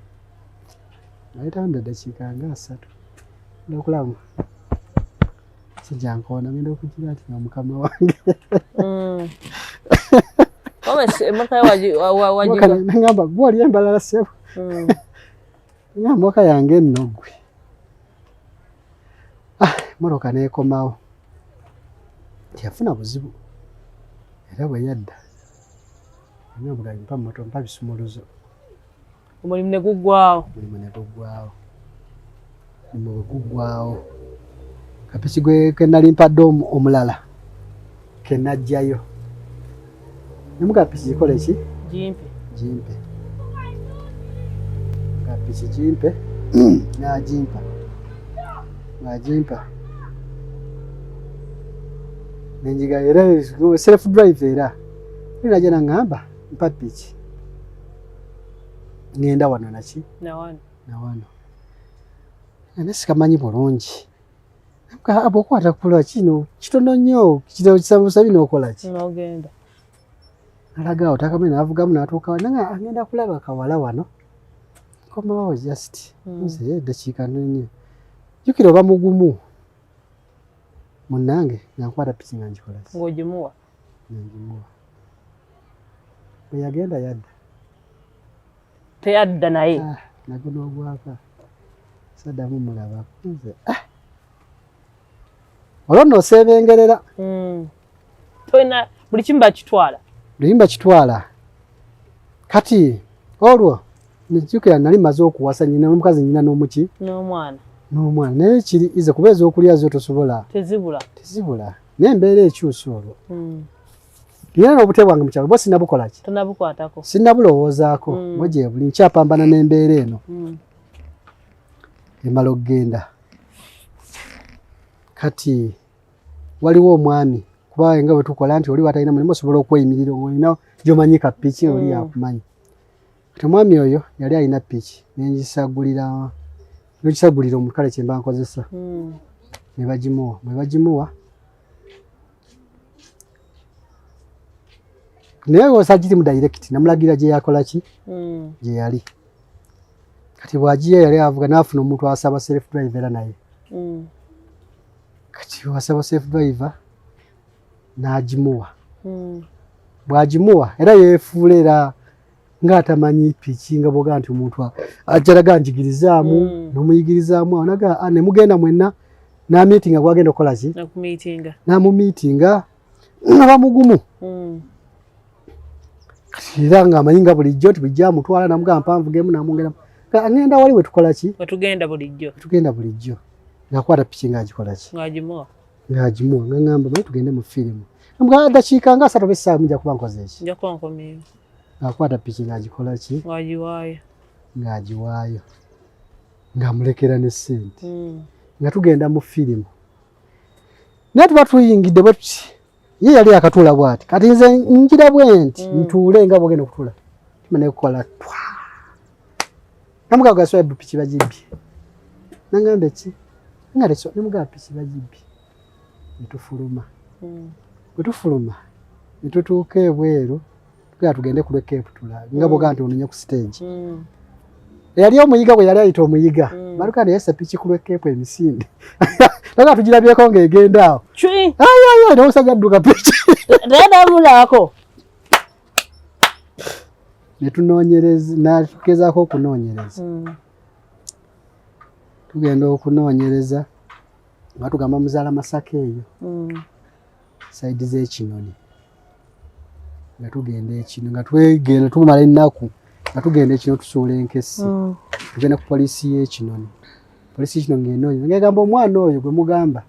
Speaker 2: Nayitawo nno eddakiika nga 3. Ngenda okulaba sijja nkoona ngenda okugira nti nga mukama wange. N'aŋŋamba ggwe oli e Mbalala ssebo. N'aŋŋamba mmotoka yange nno ggwe. Ah, mmotoka n'ekomawo. Teyafuna buzibu. Era bwe yadda n'aŋŋamba mpa mmotoka mpa bisumuluzo.
Speaker 3: Omulimu ne guggwaawo.
Speaker 2: Omulimu ne guggwaawo. Omulimu bwe guggwaawo kapiki gwe ke nali mpadde omulala ke naggyayo. Ne mugamba piki gikole ki?
Speaker 3: Gimpe.
Speaker 2: Gimpe. Nga piki gimpe n'agimpa. Ng'agimpa. Ne njiga era self drive era. Era najja n'aŋŋamba mpa piki. Ŋŋenda wano naki?
Speaker 3: Na wano.
Speaker 2: Na wano. Naye sikamanyi bulungi. Bw'okwata kulwa kino kitono nnyo kino kisabusa bino okola ki?
Speaker 3: N'ogenda.
Speaker 2: Nalaga awo takamanyi n'avugamu n'atuuka wano nga agenda kulaba kawala wano. Nkomawo just. Nze eddakiika ntono nnyo. Jjukira oba mugumu. Munnange nga nkwata piki nga ngikola ki?
Speaker 3: Ng'ogimuwa.
Speaker 2: Nga ngimuwa. Bwe yagenda yadda.
Speaker 3: Teyadda naye.
Speaker 2: Ah, nagwo n'ogwaka. Saddamu mulaba. Nze Olwo nno oseebengerera.
Speaker 3: Tolina buli kimu bakitwala.
Speaker 2: Buli kimu bakitwala. Kati olwo nzijukira nali mmaze okuwasa nnyina n'omukazi nnyina n'omuki?
Speaker 3: N'omwana.
Speaker 2: N'omwana naye kiri ize kuba ez'okulya zo tosobola.
Speaker 3: Tezibula.
Speaker 2: Tezibula. Naye embeera ekyusa olwo. Nina n'obute bwange mu kyalo bwo sinnabukola ki?
Speaker 3: Tonnabukwatako.
Speaker 2: Sinnabulowoozaako. Bwo gye buli nkyapambana n'embeera eno. Emala okugenda. Kati waliwo omwami kuba nga bwe tukola nti oli watalina mulimu osobola okweyimirira olina gy'omanyi ka piki oli yakumanyi. Kati omwami oyo yali alina piki nengisagulira nogisagulira omuntu kale kyemba nkozesa ne bagimuwa bwe bagimuwa naye osagirimu direct namulagira gye yakola ki gye yali kati bw'agiya yali avuga n'afuna omuntu asaba self drive era naye kati wasaba self driver n'agimuwa bw'agimuwa era yeefuula era ng'atamanyi piki nga bwoga nti omuntu ajjalaga njigirizaamu n'omuyigirizaamu awo naga ne mugenda mwenna n'amiitinga gwagenda okukola ki n'amumiitinga nga bamugumu kati era ng'amanyi nga bulijjo nti bulijjo amutwala namugamba mpanvugemu namwongeramu ngenda wali we tukola ki
Speaker 3: wetugenda bulijjo
Speaker 2: tugenda bulijjo ng'akwata piki ng'agikola ki
Speaker 3: ng'agimuwa
Speaker 2: ng'agimuwa nga ŋŋamba manyi tugende mu firimu namugamba dakiika nga asatu oba essaawa mujja kuba nkoze eki
Speaker 3: nja kuba nkomyewo
Speaker 2: ng'akwata piki ng'agikola ki
Speaker 3: ng'agiwaayo
Speaker 2: ng'agiwaayo ng'amulekera ne ssente nga tugenda mu firimu naye tuba tuyingidde bwe tuti ye yali akatuula bw'ati kati nze ngira bwe nti ntuule nga bwogenda okutuula tima nekukola twa namugamba gaswa piki bagibbye nangamba ki nga leso nemugamba piki bagibbye netufuluma bwe tufuluma ne tutuuka ebweru tugenda tugende ku lw'ekeepu tulabe nga bwogaa nti ononye ku stage eyali omuyiga bwe yali ayita omuyiga baluka naye sepiki ku lw'ekeepu emisinde naga tugirabyeko ng'egenda awo ayi n'omusajja adduka piki
Speaker 3: teyadamulaako
Speaker 2: ne tunoonyereza natugezaako okunoonyereza tugenda okunoonyereza nga tugamba muzaala Masaka eyo side z'ekinoni nga tugenda ekino nga twegenda tumala ennaku nga tugenda ekino tusuula enkessi tugenda ku poliisi y'ekinoni poliisi y'ekinoni ng'enoonya ng'egamba omwana oyo gwe mugamba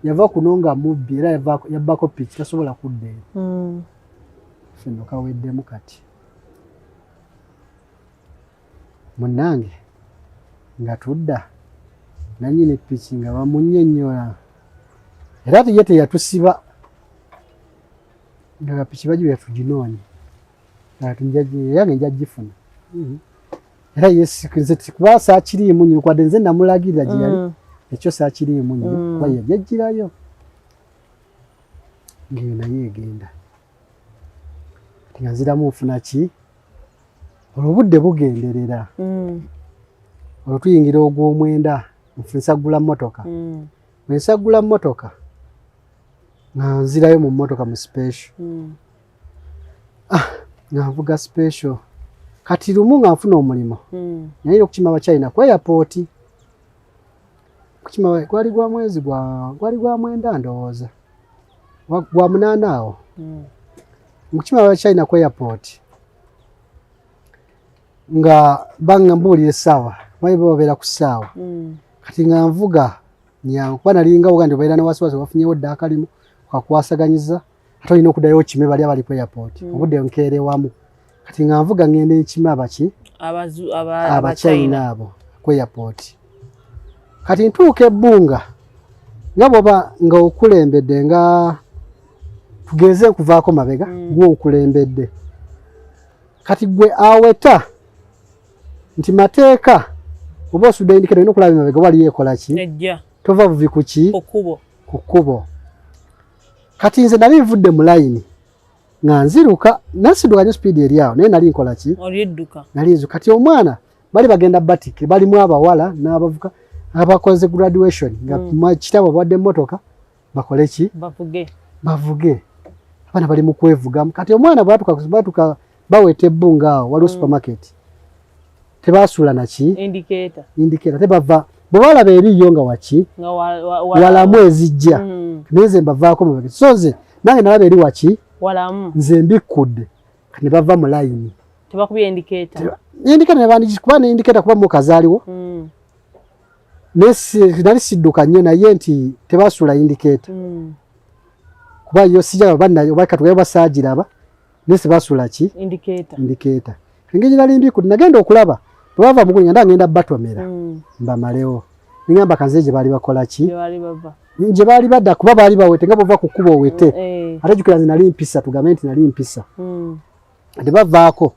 Speaker 2: yava kuno nga mubbi era yabbako piki tasobola kudda eyo fenno kaweddemu kati munnange nga tudda nannyini piki nga bamunnyonnyola era ye teyatusiba nga piki bagibe tuginoonye yange nja gifuna era nze kuba saakiriimu nnyo kwadde nze namulagirira gye yali ekyo saakiriimu nnyo kuba ye yajjirayo ng'eyo naye egenda kati nga nziramu nfuna ki olwo obudde bugenderera olwo tuyingira ogw'omwenda nsaggula mmotoka bwe nsaggula mmotoka nga nzirayo mu mmotoka mu special nga nvuga special kati lumu nga nfuna omulimu naye okukima abachina ku airport kukima gwali gwa mwezi gwali gwa mwenda ndowooza gwa munaana awo nkukima abachina ku airport nga banga mbuulira essaawa bayi babeera ku ssaawa kati nga nvuga nyangu kuba nalinga woga nti obeera ne wasiwasi wafunyewo dda akalimu kakwasaganyiza ate olina okuddayo okime bali abali ku airport obudde nkeerewamu kati nga nvuga ngenda enkima abaki abachina abo ku airport kati ntuuka ebbunga nga bwoba nga okulembedde nga tugeze nkuvaako mabega gwe onkulembedde kati gwe aweta nti mateeka oba osudde indicator olina okulaba emabega waliyo ekola ki tova buvi ku ki ku kkubo kati nze nali nvudde mu layini nga nziruka nasidduka nnyo sipiidi eri awo naye nali nkola ki nali nzu kati omwana bali bagenda batike balimu abawala n'abavuka abakoze graduation nga kitabo bawadde emmotoka bakole ki bavuge abaana bali mu kwevugamu kati omwana bwatuka baweta ebbunga awo waliwo supermarket tebasuula naki indicator tebava bwe balaba eriyo nga waki walamu ezijja naye nze mbavaako mubege so nze nange nalaba eri waki nze mbikkudde ne bava mu layini
Speaker 3: tebakubye indicator
Speaker 2: indicator nebandigi kuba ne indicator kuba mukazaaliwo. Nali sidduka nnyo, naye nti tebasuula indicator. Kuba yo sijaba banna oba katugaye basaagiraba, naye tebasuula ki?
Speaker 3: Indicator.
Speaker 2: Indicator. Engeri nali mbi, nagenda okulaba bwe bava mu nga ngenda batomera, mbamalewo. Ningamba kanze gye baali bakola ki?
Speaker 3: Gye baali bava.
Speaker 2: Gye baali badda, kuba baali bawete nga bova ku kkubo owete. Ate jjukira nze nali mpisa, tugambe nti nali mpisa. Tebavaako,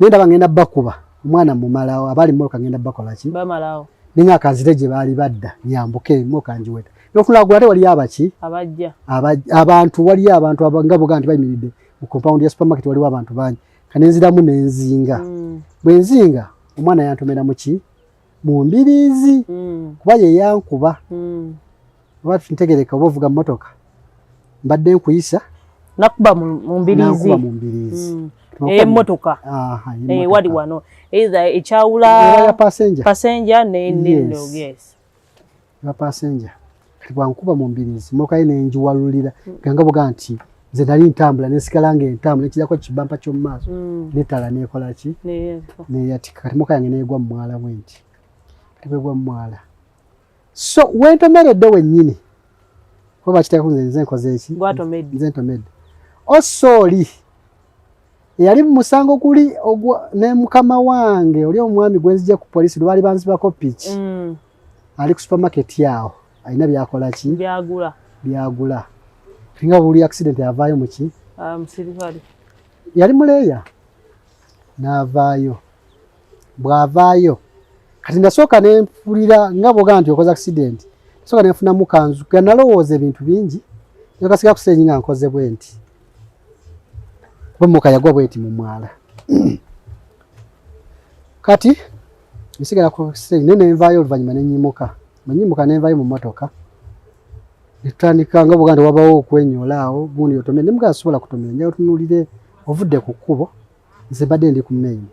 Speaker 2: naye ndaba ngenda bakuba omwana mumalawo, abaali mmotoka ngenda bakola ki?
Speaker 3: Bamalawo.
Speaker 2: Ninga kanzire gye baali badda, nyambuke emmotoka ngiweta. Nokulagula ate waliyo abaki?
Speaker 3: Abajja.
Speaker 2: Abantu, waliyo abantu nga boga nti bayimiridde mu compound ya supermarket, waliwo abantu bangi. Kanenziramu nenzinga. Bwe nzinga, omwana yantomera mu ki? Mu mbiriizi. Kuba ye yankuba. Oba ntegereka oba ovuga mmotoka, mbadde nkuyisa.
Speaker 3: Nakuba mu mbiriizi.
Speaker 2: Nankuba mu mbiriizi.
Speaker 3: Emmotoka.
Speaker 2: Aha.
Speaker 3: Wali wano either ekyawula
Speaker 2: ya passenger.
Speaker 3: Passenger ne
Speaker 2: Yes.
Speaker 3: Yes.
Speaker 2: Ya passenger. Kati bwankuba mu mbiriizi, mmotoka ye nenjiwalulira ganga boga nti nze nali ntambula, nesigala nga entambula nekirako kibampa ky'omu maaso, netala nekola ki? Neyatika. Kati mmotoka yange negwa mu mwala bwe nti. Kati bwegwa mu mwala, so wentomeredde wennyini, kuba bakiteeka nze, nze nkoze eki?
Speaker 3: Gwatomedde.
Speaker 2: Nze ntomedde. Osooli eyali mu musango guli ne mukama wange oli omwami gwe nzija ku polisi lwali banzibako piki, ali ku supermarket awo alina byakola ki?
Speaker 3: Byagula.
Speaker 2: Byagula. Nga buli accident avaayo muki?
Speaker 3: Ah, musirikale.
Speaker 2: Yali muleeya n'avaayo. Bw'avaayo, kati nasooka nenfulira nga bwogaa nti okoze accident, nasooka nenfunamu kanzu ga nalowooza ebintu bingi, nakasiga kusenyi nga nkoze bwe nti, kuba emmotoka yagwa bweti mu mwala. Kati nsigala ku senyi, naye nenvaayo oluvannyuma nenyimuka. Bwe nyimuka nenvaayo mu mmotoka, netutandika nga bwogaa nti wabawo okwenyola awo, gundi otomere, nemugaa sobola kutomera, njagala otunuulire ovudde ku kkubo, nze mbadde ndi ku main.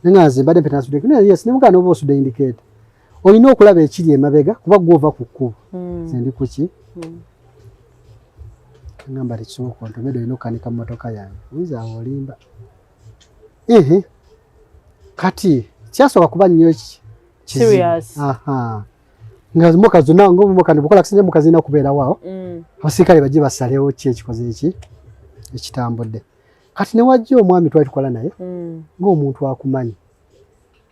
Speaker 2: Naye nga nze mbadde mpeta nsudde, naye yes, nemugaa n'oba osudde indicator, olina okulaba ekiri emabega kuba gwe ova ku kkubo. Nze ndi kuki? Ngamba tekisoboka, ontomedde, olina okukanika mmotoka yange, oyinza awo olimba. Ehe, kati kyasooka kuba nnyo kizibu.
Speaker 3: Serious.
Speaker 2: Aha, nga mmotoka zonna ngaomumoka nebukola accident, emmotoka zirina okubeerawo awo, abasirikale bajje basalewo ki ekikoze eki ekitambudde. Kati newajja omwami twali tukola naye, ng'omuntu akumanyi.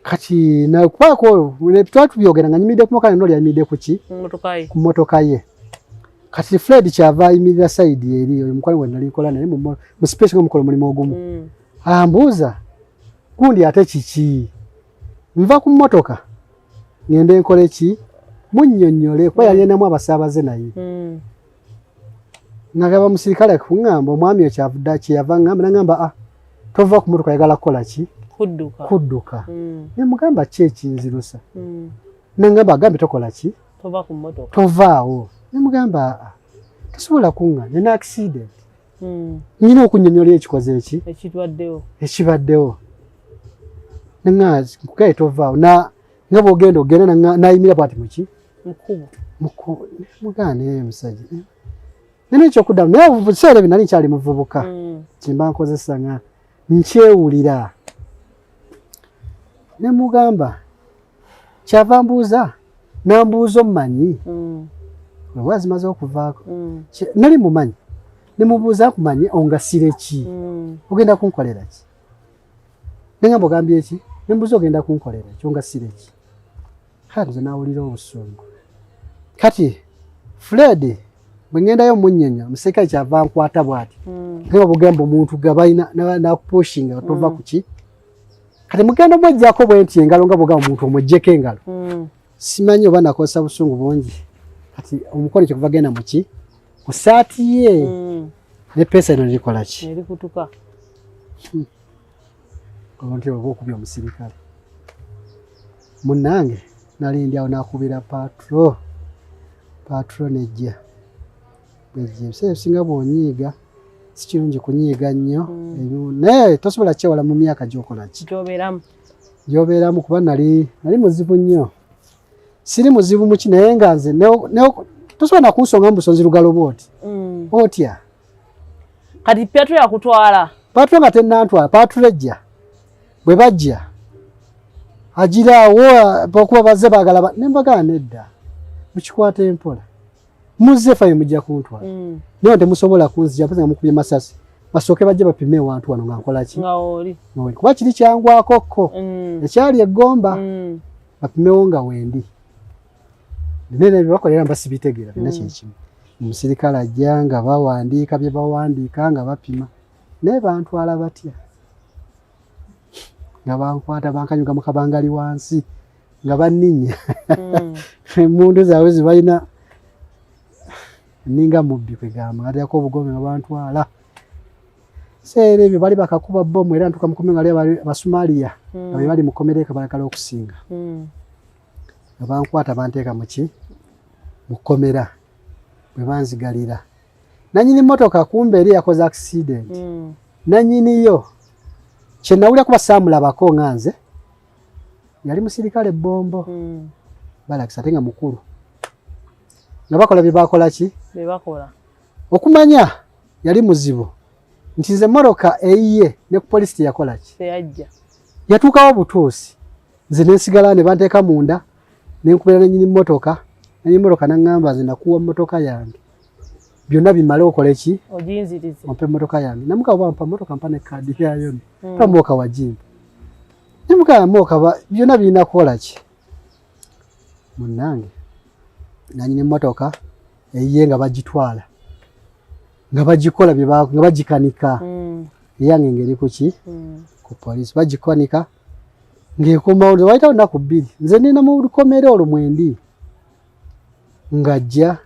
Speaker 2: Kati nakubaako twali tubyogera nga nyimiridde ku motoka, noli ayimiridde ku ki?
Speaker 3: Mmotoka ye.
Speaker 2: Ku mmotoka ye. Kati Fred kyava ayimirira side eri, oyo mukwano gwe nali nkola naye mu space nga mukola omulimu ogumu. Ambuuza gundi ate kiki, nva ku mmotoka ngende nkole ki? Munnyonnyole kuba yali enamu abasaabaze naye. Ngagamba musirikale kuŋŋamba omwami oyo kyavudde kyeyava ŋŋamba, naŋŋamba ah, tova ku mmotoka, ayagala kukola ki?
Speaker 3: Kudduka.
Speaker 2: Kudduka. Ne mugamba ki ekinzirusa? Naŋŋamba agambye tokola ki?
Speaker 3: Tova ku mmotoka.
Speaker 2: Tovaawo. Ne mugamba aa, tosobola kuŋŋa, nina accident, Nnyina okunnyonnyola ekikoze eki?
Speaker 3: Ekibaddewo.
Speaker 2: Ekibaddewo. Naŋŋamba nkugaye tovaawo, na nga bw'ogenda ogenda n'ayimirira bw'ati muki?
Speaker 3: Mukubo.
Speaker 2: Mukubo. Mugaana naye musajja. Nina ekyokuddamu, naye mu biseera ebyo nali nkyali muvubuka. Kyemba nkozesa nga nkyewulira. Ne mugamba kyava mbuuza, nambuuza ommanyi? Oba zimaze okuvaako. Nali mumanyi. Ne mubuuza nkumanyi, ongasire ki? Ogenda kunkolera ki? Nengamba ogambye ki? Ne mbuuza ogenda kunkolera ki? Ongasire ki? Kale nze nawulira obusungu. Kati Fred bwe ngendayo munnyonnyola, omusirikale kyava nkwata bw'ati. Nga bugamba omuntu gabalina nakupushinga tova ku ki? Kati mugenda omweggyako bwe nti engalo, nga bwogamba omuntu omweggyeko engalo. Simanyi oba nakozesa busungu bungi. Kati omukono kyekuva genda mu ki? Ku ssaati ye. Ne peesa eno likola ki?
Speaker 3: Erikutuka.
Speaker 2: Olwo nti oba okubye omusirikale. Munnange nali ndi awo nakubira patrol. Patrol nejja. Bwejja ebiseera ebisinga bw'onyiiga, si kirungi kunyiiga nnyo. Naye tosobola kyewala mu myaka gy'okola ki?
Speaker 3: Gy'obeeramu.
Speaker 2: Gy'obeeramu, kuba nali muzibu nnyo. Siri muzibu muki, naye nga nze tosobola nakunsonga mu busonzi lugalo bw'oti. Otya?
Speaker 3: Kati patrol yakutwala.
Speaker 2: Patrol nga tennantwala, patrol ejja. Bwe bajja, Agiraawo okuba bazze baagala ne mbagala nedda mukikwata empola muzze faye mujja kuntwala naye temusobola kunzija mpozi nga mukubye masasi basooke bajje bapime ewantu wano nga nkola ki kuba kiri kyangwako kko ekyali eggomba bapimewo nga wendi nene byebakola era mba sibitegeera byonna kyekimu. Omusirikale ajja nga bawandiika bye bawandiika nga bapima naye bantwala batya nga bankwata bankanyuga mu kabangali wansi nga banninya emmundu zaabwe zibalina ninga mubbi kwegamba ngateekako obugome nga bantwala seera ebyo bali bakakuba bomu era ntuuka mukomera nga bali Abasomaliya nga be bali mukomera ekabalagala okusinga nga bankwata banteeka muki mu kkomera bwe banzigalira nanyini mmotoka kumbe eri yakoze accident nanyiniyo kye nawulira kuba saamulabako nga nze yali musirikale bombo balakisa ate nga mukulu nga bakola bye bakola ki
Speaker 3: bye bakola
Speaker 2: okumanya yali muzibu nti nze mmotoka eyiye ne ku polisi teyakola ki
Speaker 3: teyajja
Speaker 2: yatuukawo butuusi nze nensigala ne banteeka munda nenkubira nanyini mmotoka nanyini mmotoka naŋŋamba nze nakuwa mmotoka yange byonna bimale okole ki
Speaker 3: oginzirize
Speaker 2: ompe mmotoka yange namuka oba mpa mmotoka mpa ne kaadi yayo mpa mmotoka wagimpa namuka mmotoka byonna birina kukola ki munnange nanyini mmotoka eyiye nga bagitwala nga bagikola nga bagikanika eyange ngeri kuki ku polisi bagikanika ng'ekomawo nze wayitawo nnaku bbiri nze nina mu lukomera olwo mwendi ng'ajja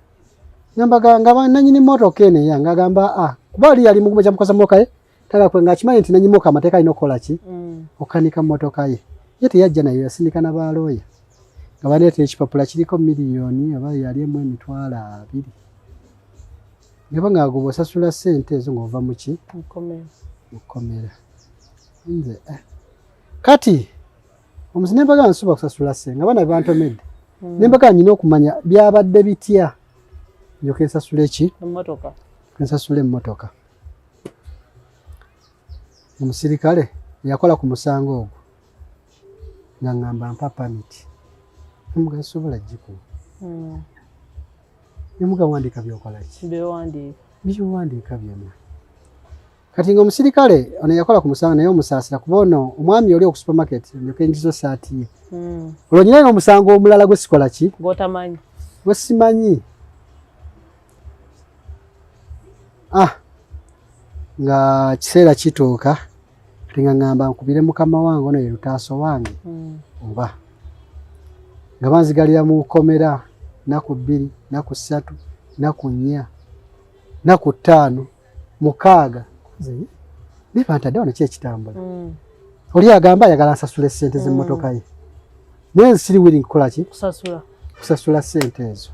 Speaker 2: ngambaga nga nanyini mmotoka eno eyange agamba a kuba oli yali mugumu kyamukosa mmotoka ye tagakwe ng'akimanyi nti nanyi mmotoka amateeka alina okukola ki okukanika mmotoka ye ye teyajja nayo yasindika na balooya nga baleeta ekipapula kiriko miliyoni oba yali emu 20,000 nga nga goba osasula ssente ezo ng'ova mu ki mu kkomera nze kati omusi nembaga nsobola kusasula ssente nga baana bantomedde nembaga nyina okumanya byabadde bitya ndyoke nsasule ki
Speaker 3: emmotoka
Speaker 2: nsasule emmotoka. Omusirikale yakola ku musango ogwo nga ŋŋamba mpa pamiti nemuga sobola gikuwa nemuga wandiika byokola ki
Speaker 3: byewandiika
Speaker 2: byowandiika byonna. Kati nga omusirikale ono yakola ku musango naye omusaasira kuba ono omwami oli oku supermarket ndyoke njizo saati ye olwo nyina n'omusango omulala gwe sikola ki
Speaker 3: gwotamanyi
Speaker 2: gwe simanyi nga kiseera kituuka kati nga ŋŋamba nkubire mukama wange ono ye lutaaso wange oba nga banzigalira mu kkomera nnaku 2 nnaku 3 nnaku 4 nnaku 5 6 naye bantadde wano ki ekitambula oli agamba ayagala nsasula ssente z'emmotoka ye naye nze siri willing kukola ki kusasula ssente ezo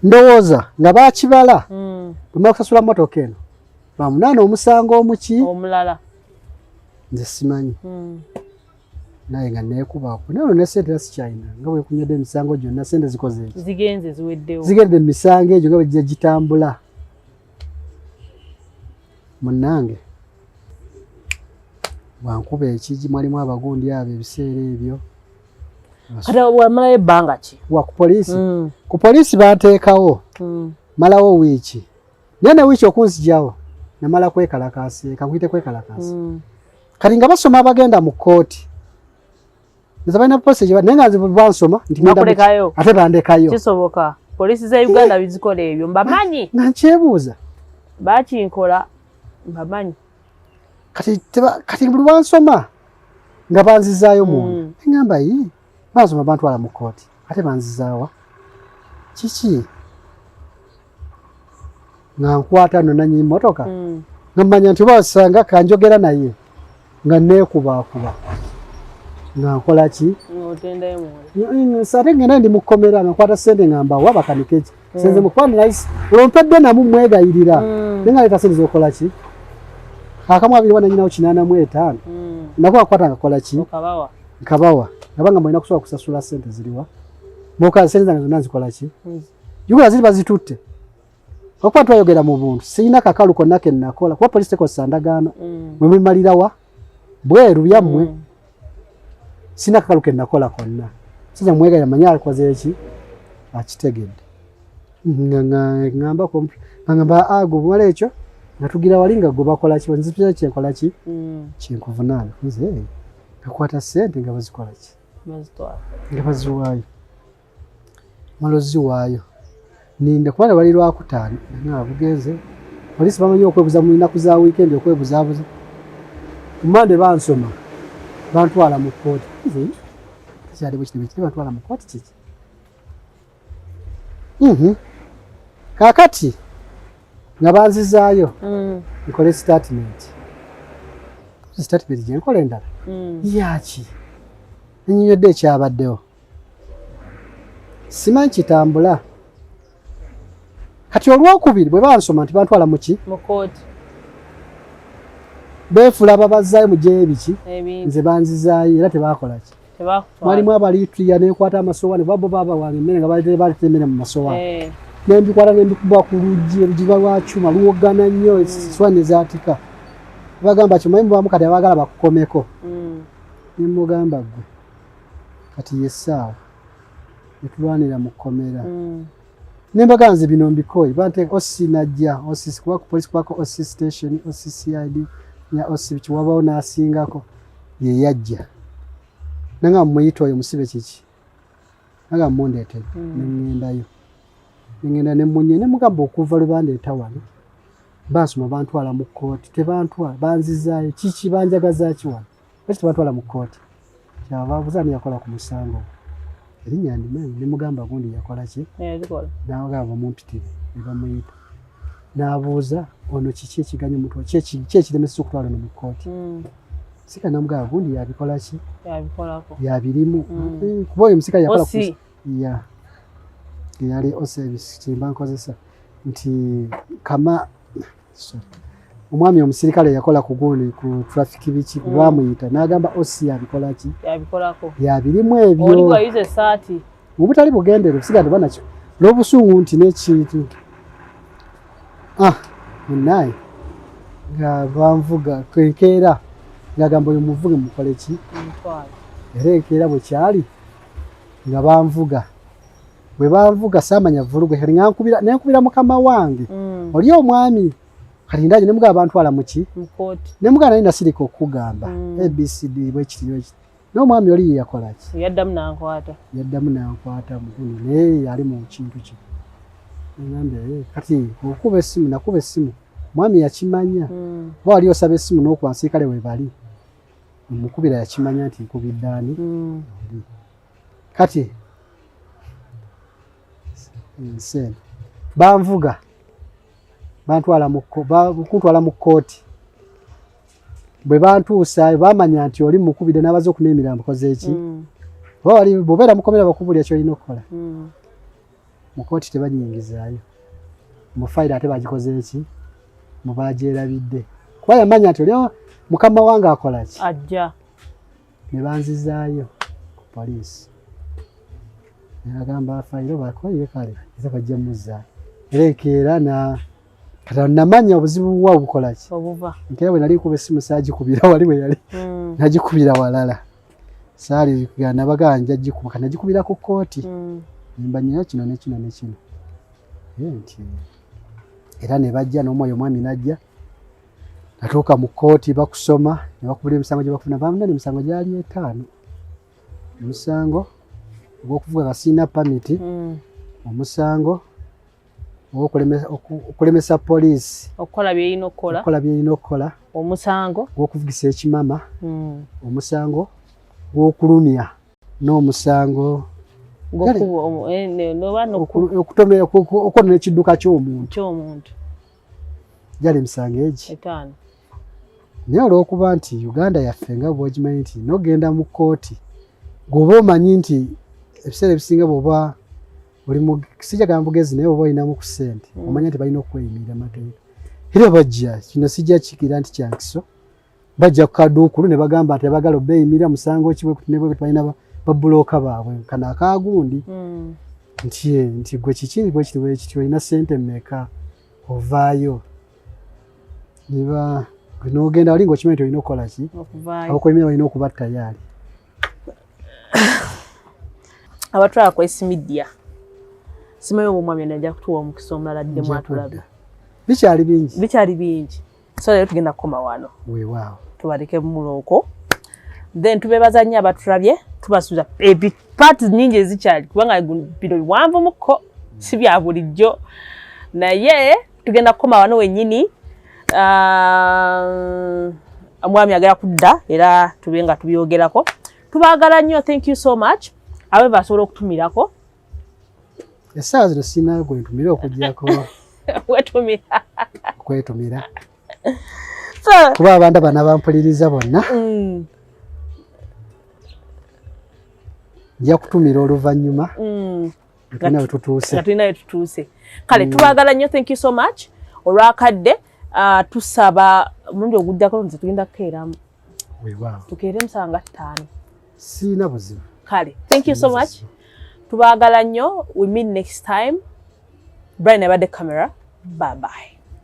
Speaker 2: ndowooza nga bakibala bwemala kusasula mmotoka eno bamunaana omusango omuki
Speaker 3: omulala
Speaker 2: nze simanyi naye nga neekubaako naye olwo ne ssente era sikyalina nga bwekunyedde emisango gyonna ssente zikoze eki
Speaker 3: zigenze ziweddewo
Speaker 2: zigende mu misango egyo nga bwe gitambula munnange bwankuba ekigi mwalimu abagundi abo ebiseera ebyo
Speaker 3: kati wamalayo ebbanga ki
Speaker 2: wa ku poliisi ku poliisi banteekawo malawo wiiki naye ne wiiki okunzijawo namala kwekalakaasa kankuyite kwekalakaasa kati nga basoma abagenda mu kkooti nze balina poliisi naye nga nze bansoma nti
Speaker 3: bakulekayo
Speaker 2: ate bandekayo
Speaker 3: kisoboka poliisi za Uganda bizikola ebyo mbamanyi
Speaker 2: nga nkyebuuza
Speaker 3: bakinkola mbamanyi
Speaker 2: kati buli wansoma nga banzizaayo munda eŋŋamba yi bansoma bantwala mu kkooti ate banzizaawa kiki nga nkwata no nanyini mmotoka nga mmanya nti oba osanga kanjogera naye nga neekubaakuba nga nkola ki ate ngenda ndi mu kkomera nga nkwata ssente nga mbawa bakanike ki senze mukwano nayisi olwo mpedde namu mwegayirira naye nga leeta ssente z'okola ki akamu abiri wananyinawo 85 nako akwata nga kola ki nkabawa ngabanga mulina kusobola kusasula ssente ziriwa moka ssente zange zonna nzikola ki jukira ziri bazitutte okuba twayogera mu buntu sirina kakalu konna ke nakola kuba polisi tekozesa ndagaano mwe mumalirawa bweru byammwe. Sina kakalu ke nakola konna. Sasa mwega yamanyi akoze eki akitegedde. Ngamba ngamba ago bumala ekyo natugira wali nga gwe bakola ki nzipira kyenkola ki kyenkuvunaana nze ngakwata ssente nga bazikola ki nga baziwaayo mala oziwaayo ninde kubanga bali lwakutaano nga bugenze poliisi bamanyi okwebuza mu nnaku za wiikendi okwebuzaabuza ku mande bansoma bantwala mu kkooti nze kyali bwe kiti bantwala mu kkooti kiki. Kaakati nga banzizaayo nkole statement statement gye nkola endala yaki ennyonnyodde ekyabaddewo simanyi kitambula. Kati olwokubiri bwe bansoma nti bantwala muki
Speaker 3: mu kooti
Speaker 2: beefula babazzaayo mu gyebiki nze banzizaayo era tebakola ki mwalimu abaliitria nenkwata amasowaani kuba bo babawange emmere nga baleeta emmere mu masowaani nembikwata nembikuba ku luggi oluggi lwa kyuma luwogana nnyo esowaani nezaatika bagamba kimanyi mubamu kati abaagala bakukomeko nemugamba ggwe kati yessaawa netulwanira mu kkomera nembaga nze bino mbikoye bante OC najja OC kuba ku police kubako OC station OC CID ya OC kiwabawo n'asingako ye yajja nanga muyita oyo musibe kiki nanga mundeetere nengendayo nengenda nemunye nemugamba okuva lwe bandeeta wano bansoma bantwala mu kkooti tebantwala banzizaayo kiki banjagazaaki wano lwaki tebantwala mu kkooti kyava abuuza ani yakola ku musango erinnya ndimanyi nemugamba gundi yakola ki nagamba bamumpitire ne bamuyita n'abuuza ono kiki ekiganya omuntu ki ekiremesa okutwala ono mu kkooti sika namugamba gundi yabikola ki yabirimu kuba oyo musika yakola ya eyali oservice kyemba nkozesa nti kama omwami omusirikale yakola ku gundi ku traffic biki bamuyita n'agamba OC yabikola ki yabirimu ebyo mu butali bugendere busigadde banakyo n'obusungu nti n'ekintu munnaye nga banvuga enkeera ngagamba oyo muvuge mukole ki era enkeera bwe kyali nga banvuga bwe banvuga saamanya vulugu kati nga nkubira nenkubira mukama wange oli omwami kati ndaje nemugamba bantwala muki nemugamba naye nasirika okukugamba abcd bwekiti bwekiti n'omwami oli ye yakola ki
Speaker 3: yaddamu nankwata
Speaker 2: yaddamu nankwata muguni naye yali mu kintu kino nagambye kati okuba essimu nakuba essimu mwami yakimanya oba wali osaba essimu n'okuba nsirikale we bali omukubira yakimanya nti nkubidde ani oli kati ensi eno banvuga bantwala kuntwala mu kkooti bwe bantuusa bamanya nti oli mukubidde n'abaza okuna emirambo koze eki oba wali bw'obeera mukomera bakubulya kyolina okukola mu kkooti tebanyingizaayo mu fayiro ate bagikoze eki mubagyerabidde kuba yamanya nti oli mukama wange akola ki
Speaker 3: ajja
Speaker 2: ne banzizaayo ku poliisi nagamba fayiro bakoye kale era bajja muzzaayo era enkeera na kati namanya obuzibu bwa bukola ki
Speaker 3: obuva
Speaker 2: enkeera bwe nali nkuba essimu saagikubira wali we yali nagikubira walala saali nabagamba nja gikuba kati nagikubira ku kkooti nembanyira kino ne kino ne kino nti era ne bajja n'omwoyo omwami n'ajja natuuka mu kkooti bakusoma ne bakubula emisango gye bakufuna bamuna emisango gyali 5 omusango ogw'okuvuga nga sirina pamiti omusango okulemesa poliisi
Speaker 3: okukola byerina okukola
Speaker 2: okukola byerina okukola
Speaker 3: omusango
Speaker 2: gw'okuvugisa ekimama omusango gw'okulumya n'omusango okutomera okwonona ekidduka ky'omuntu gyali emisango egi
Speaker 3: 5
Speaker 2: naye olw'okuba nti Uganda yaffe nga bw'ogimanyi nti n'ogenda mu kkooti gweoba omanyi nti ebiseera ebisinga bw'oba oli sijja bugezi naye oba olinamu ku ssente omanya nti balina okweyimirira amateeka era bajja kino sijja kikira nti kyankiso bajja ku kaduukulu ne bagamba nti abagala obeeyimirira musango ki bwekuti ne bwekuti balina babulooka baabwe kano akaagundi nti nti gwe kiki bwekiti bwekiti olina ssente mmeka ovaayo niba n'ogenda wali ng'okimanyi nti olina okukola ki abakuyimirira balina okuba tayaali.
Speaker 3: Abatwala ku S Media, simanyi oba omwami ono ajja kutuwa omukisa omulala ddemu
Speaker 2: Nja
Speaker 3: atulabe.
Speaker 2: kudda. Bikyali bingi.
Speaker 3: Bikyali bingi, so leero tugenda kukoma wano.
Speaker 2: Weewaawo.
Speaker 3: Tubaleke mumulooko, then tubebaza nnyo abatulabye. Tubasuuza ebipaati nyingi ezikyali, kubanga bino biwanvu mukko, si bya bulijjo, naye tugenda kukoma wano wennyini. Ah, omwami agala kudda era tube nga tubyogerako. Tubaagala nnyo, thank you so much. Abe basobola okutumirako.
Speaker 2: Essaawa zino sirinayo gwe ntumire okugyako
Speaker 3: Wetumira.
Speaker 2: Kwetumira.
Speaker 3: So,
Speaker 2: kuba abantu bana bampuliriza bonna, nja kutumira oluvannyuma. Tulina we tutuuse.
Speaker 3: Nga tulina we tutuuse. Kale tubaagala nnyo, thank you so much olwakadde. Tusaba omulundi oguddako nze tugenda kukeeramu.
Speaker 2: Weewaawo.
Speaker 3: Tukeere musango nga 5.
Speaker 2: Siina buzibu.
Speaker 3: Kale, thank you so much, tubaagala nnyo. We meet next time. Brian abadde camera. Bye bye.